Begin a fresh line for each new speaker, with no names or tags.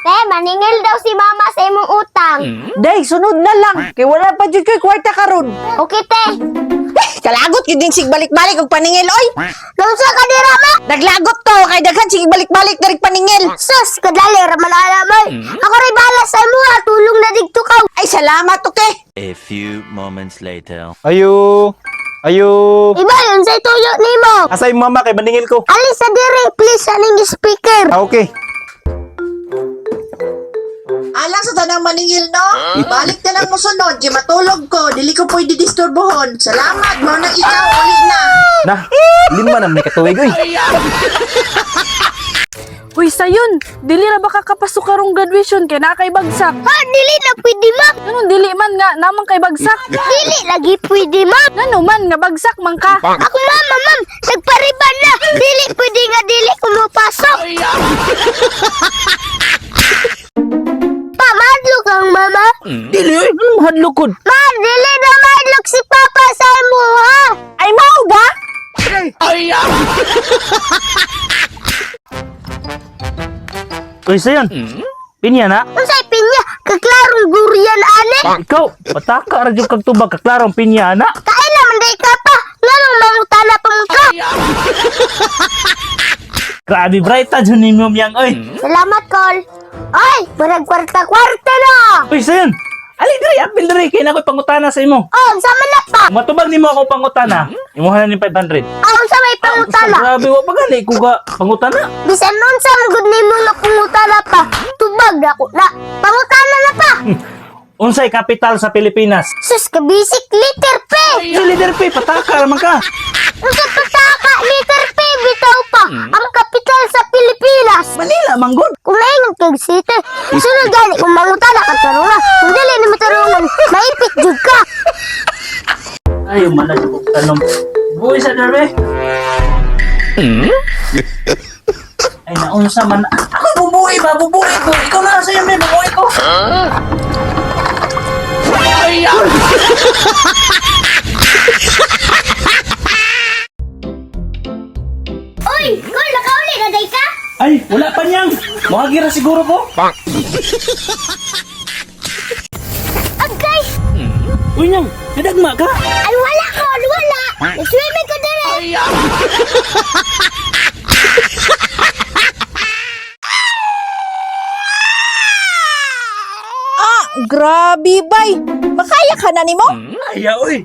Te, maningil daw si mama sa imong utang.
Day, sunod na lang. Kay wala pa jud ko'y kwarta karon.
Okay, te.
Eh, kalagot gyud din sig balik-balik og paningil oy.
Naunsa ka dira, ma?
Naglagot to kay daghan sig balik-balik diri paningil.
Sus, kadali ra man ana, moy. Ako ray bahala sa imo, ha. Tulong na didto ka.
Ay, salamat, okay.
A few moments later.
Ayo! Ayo!
Iba, unsay tuyo nimo?
Asay mama kay maningil ko.
Alis sa diri, please, aning speaker.
Ah, okay.
Alang sa tanang maningil, no? Balik na lang mo sunod, kay matulog ko, dili ko pwede disturbohon. Salamat, mao nang ikaw, uli na.
Na, lima na may katuig oy.
Uy, sayon, dili ra ba ka kapasok karong graduation kay naa kay bagsak?
Ha, dili na pwede, ma'am.
Anong dili man nga namang kay bagsak?
Dili lagi pwede, ma'am.
Ngano man nga bagsak man ka?
Ako mama, ma'am, nagpariban na. Dili pwede nga dili ko mapasok. Pa, madlok ang mama.
Dili oy, ano mahadlok ko?
Ma, dili na madlok si papa sa imo, ha?
Ay, mao ba?
Uy, sayon. Pinya na.
Unsay pinya, kaklarong durian ane.
Ikaw, pataka ra jud kag tubag kaklarong pinya na.
Kaila man day ka pa. Nganong mangutana pa man ka?
Grabe bright ta jud nimo miyang oy.
Salamat, Col. Ay, murag kwarta-kwarta na.
Uy, sayon. Ali diri, apil diri kay na ko'y pangutana sa imo.
Oh, unsa man na pa?
Kung matubag nimo ako pangutana, imuha na ning 500.
Ah, unsa may pangutana?
Grabe wa pa gani ko ga pangutana.
Bisan unsa man gud nimo nga pangutana pa. Tubag na ko na. Pangutana na pa.
Unsay kapital sa Pilipinas?
Sus, kabisik liter P.
Si Leader P, pataka ra man ka.
Unsa pataka liter P bitaw pa. Ang kapital sa Pilipinas.
Manila man gud.
Kung naingon kag city, sunod gani kung mangutana ka tarungan. Kung dili nimo tarungan, maipit jud ka.
Ay, man na jud tanong. Buhi sa derbe. Ay, naunsa man. Ako bubuhi ba? Bubuhi ko. Ikaw na sa iyo, bubuhi ko.
Uy, kul nakauli na day ka?
Ay, wala pa niyang. Moagi ra siguro ko.
Agay!
Uy, niyang, nadagma ka.
Ay wala ko, wala. Nag-swimming ko dire.
Ah, grabe, bay. Makaya ka na nimo?
Ay, uy.